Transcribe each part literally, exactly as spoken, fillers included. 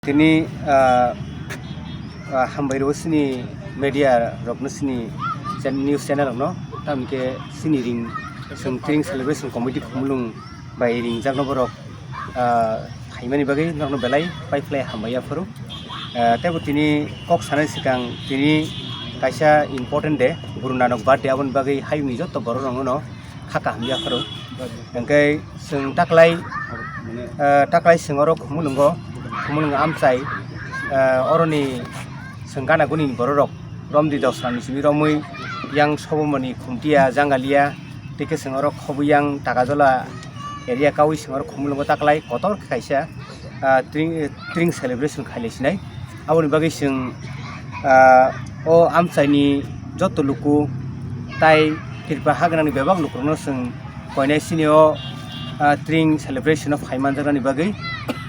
Tini, ah, ah, hambai rwo sini media rokno, sini chan-, news channel rokno, tamni khe sini ring, chwng Tring Celebration Committee khumulwng bai ringjakno borok, ah, phaimani bagwi norokno belai paiphlai hambai yaphuru. Ah, teibo tini kok sanai swkang tini kaisa important day, Guru Nanak birthday, aboni bagwi hayungni joto borok rokno kha kaham yaphuru. Hwnkhe chwng taklai, eh, taklai chwng oro Khumulwngo, Khumulwng amchai, eh, oroni chwng gana guni bororok romdi dosrani simi romwi yang Sobomoni, Khumtiya, Jangalia, tei khe chwng oro Khobuyang, Takajola area kawi chwng oro Khumulwngo taklai kotor khe kaisa ah, Tring, Tring celebration khailai sinai. Aboni bagwi chwng, ah, o amchaini joto luku tai Tripura hagwnani bebak lukurokno chwng koinai sini o, ah, Tring celebration o phai manjaknani bagwi.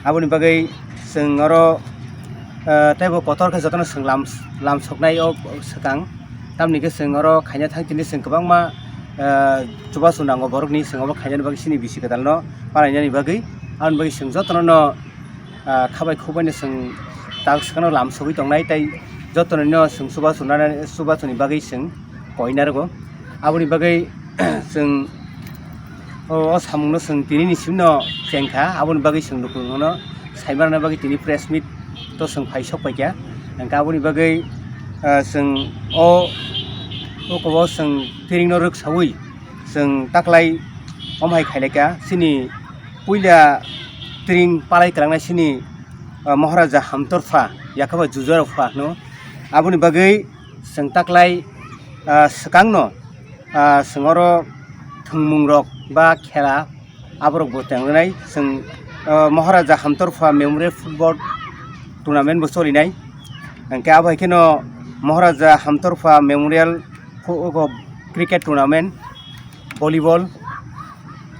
Aboni bagwi chwng oro, ah, teibo kotor khe jotono chwng lam, lam soknai o swkang. Tamni khe chwng oro khaina thang tini chwng kwbangma, ah, chubachu nango borokni, chwng obo khainani bagwi chini bisi kwtalno palainani bagwi. Aboni bagwi chwng jotono no ah, khabai khubaino chwng tak swkangno lam sogwi tongnai, tei jotono no chwng chubachu nana, chubachuni bagwi chwng koi narwgo. Aboni bagwi chwng o, o samungno chwng tinini simno chengkha, aboni bagwi chwng nukhungno saimanna bagwi tini press meet to chwng phai sok paikha. Hwnkhe aboni bagwi, ah, chwng o, o kobo chwng Tringno rwksawi chwng taklai omhai khailaikha chini puila Tring palai kwlangnai sini, ah, Maharaja Hamtorpha, yakhe bo Jujarapha hwno. Aboni bagwi chwng taklai, ah, swkangno, ah, chwng oro thwngmungrok ba khela aborok bo tengjaknai. Chwng, ah, Maharaja Hamtorpha Memorial Football Tournament bo cholinai. Hwnkhe abo hai kheno Maharaja Hamtorpha Memorial Fo-, o, Cricket Tournament, volleyball,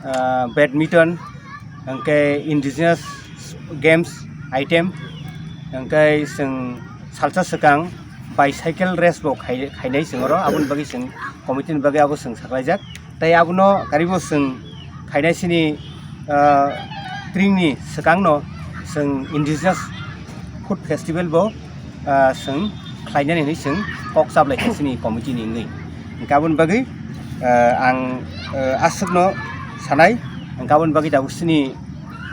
ah, badminton, hwnkhe indigenous games item, hwnkhe chwng salsa swkang bicycle race bo khai-, khainai chwng oro, aboni bagwi chwng committee ni bagwi abo chwng saklaijak. Tei abono karibo chwng khainai sini, ah, Tringni swkangno chwng indigenous food festival bo, ah, chwng khlainani hwnwi chwng kok chablai kha chini committee ni wngwi. Hwnkhe aboni bagwi, ah, ang, ah, aswkno sanai, hwnkhe aboni bagwi tabuk chini,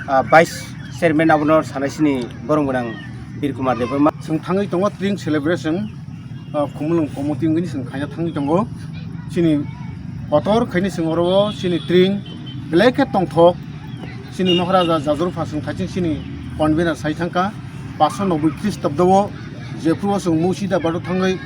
ah, vice chairman abono sanai chini borom gwnang Bir Kumar Debbarma. Chwng thangwi tongo Tring celebration, ah, Khumulwng committee wngwi chwng khaina thangwi tongo. Chini kotor khaini chwng oro o chini Tring belai khe tongthok. Chini Maharaja Jajor Phasing Thaising chini convener sai thangkha. Paso noboi Christabdo o jephru o chwng Murshidabad o thangwi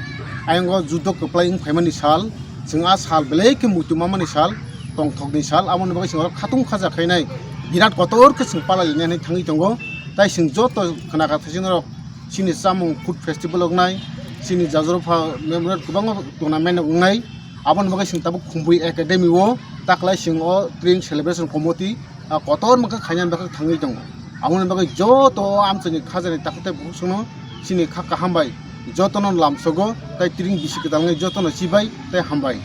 ayang o judo kwplai wng phaimani sal, chwng a sal belai khe muitu mamani sal, tongthokni sal, aboni bagwi chwng oro khatung khaja khainai birat kotor khe chwng palai lainani thangwi tongo. Tai chwng joto khna kha thaisingrok chini chamung food festival wngnai, chini Jajor Pha memorial kwbangma tournament wngnai, aboni bagwi chwng tabuk Khumbui Academy o taklai chwng o Tring Celebration Committee, ah, kotor mokhe khaina bagwi thangwi tongo. Aboni bagwi joto o amchaini khajani takhuk tei bukhuk songno chini kha kaham bai jotono lamsogo tei Tring bisi kwtal wngwi jotono chibai tei hambai.